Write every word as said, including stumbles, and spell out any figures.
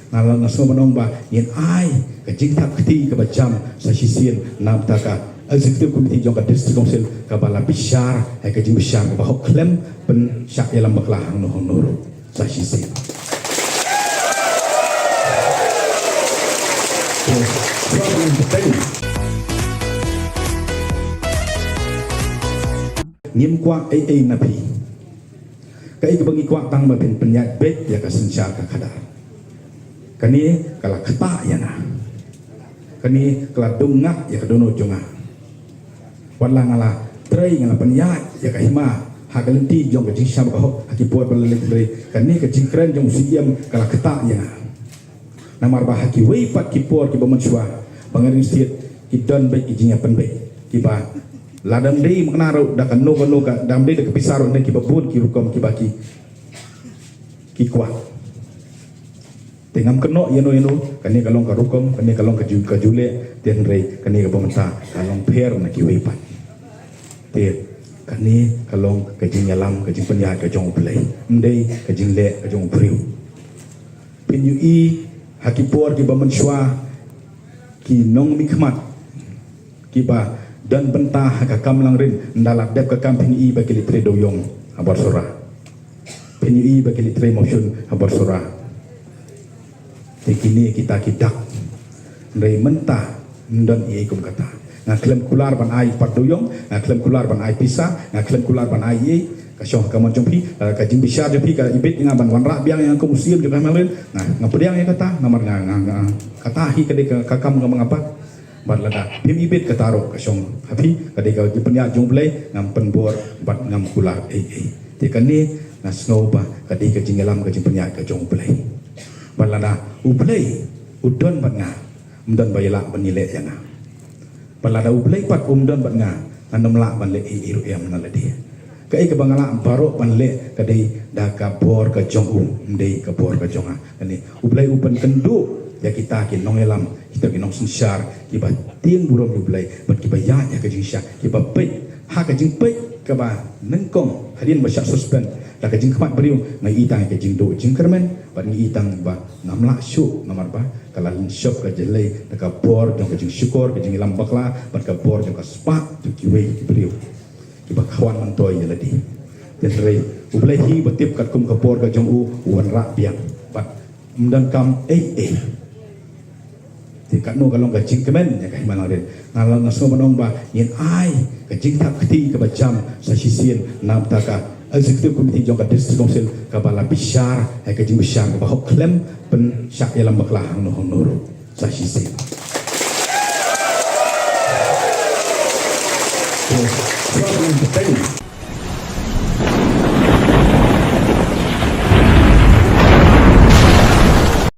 Nga la, nga sngew ban ong ba ngin ai ka jingthap kti kaba jam sa shisien na bynta ka Executive Committee jong ka District Council kaba la bishar, ha ka jingbishar kaba hok khlem pynshah ïalam bakla hangno hangno ruh sa shisien. Ngim kwah ei ei na phi. Kaei kaba ngi kwah tang ba phin pynïaid beit ïa ka synshar ka khadar. Kane ka la ktah ïa nga. Kane ka la dung ngat ïa ka dohnud jong nga. Wat la nga la trei, nga la pynïaid ïa ka hima ha ka lynti jong ka jingshah ka hok ha ki por ba la leit, hynrei kane ka jingkren jong u Siem ka la ktah ïa nga. Namar ba ha kiwei pat ki por kiba mynshuwa ba nga ring stet ki don beit ki jingïapynbeit kiba la dang dei makna ruh da kano kano ka, dang dei da ka pisa ruh ne kiba bun ki rukom kiba ki ki kwah. Te ngam kynnoh ïano ïano, kane ka long ka rukom, kane ka long ka ju, ka ju leh, te hynrei kane kaba mynta ka long pher na kiwei pat. Te kane ka long ka jingïalam, ka jingpynïaid ka jong U Blei, ym dei ka jingleh ka jong u briew. Phin ïohi ha ki por kiba mynshuwa ki nongmihkhmat kiba don bynta ha ka kam langrin, ynda la dep ka kam phin ïohi ba ki leit trei dewïong ha bor Sohra. Phin ïohi ba ki leit trei mawshun ha bor Sohra. Te kine kita ki dak. Hynrei mynta ym don ei ei kum kata. Nga khlem kular ban ai pat dewïong, nga khlem kular ban ai pisa, nga khlem kular ban ai ei ei. Ka shong ha ka mon jong phi, eh, ka jingbishar jong phi ka ibit ïa nga ban wanrah biang ïa nga kum u Siem jong ka hima langrin. Nga, nga pdiang ïa kata, namar nga, nga, nga, kata hi ka dei ka, ka kam kaba nga pat. Bad lada phim ibit kata ruh ka shong ha phi, ka dei ka jingpynïaid jong U Blei, ngam pynbor bad ngam kular ei ei. Te kane nga sngew ba ka dei ka jingïalam, ka jingpynïaid ka jong U Blei. Bad lada U Blei u don bad nga, ym don ba ïalah ban ïaleh ïa nga. Bad lada U Blei pat um don bad nga, ngan ym lah ban leh ei ei ruh ïa nga na lade. Kaei kaba nga lah baroh ban leh ka dei da ka bor ka jong u, ym dei ka bor ka jong nga. Kane U Blei u pynkynduh ïa kita ki nongïalam, kita ki nongsynshar kiba tieng burom ïa U Blei bad kiba ïaid ïa ka jingshah, kiba peit ha ka jingpeit kaba nyngkong hadien ba shah suspend. Da ka jingkhmat briew nga ïohi tang ïa ka jingduh jingkyrmen bad nga ïohi tang ba ngam lah shuh, namar ba ka la lynshop ka jlei da ka bor jong ka jingshukor, ka jingïalam bakla bad ka bor jong ka spah jong kiwei ki briew kiba khwan myntoi ïa lade. Te hynrei U Blei hi ba tip katkum ka bor ka jong u, u wanrah biang bad ym donkam ei ei. Te katno ka long ka jingkmen ïa ka hima langrin. Nga la, nga sngew ban ong ba ngin ai ka jingthap kti kaba jam sa shisien na bynta ka Executive Committee jong ka District Council kaba la bishar, ha ka jingbishar kaba hok khlem pynshah ïalam bakla hangno hangno ruh sa shisien. Te,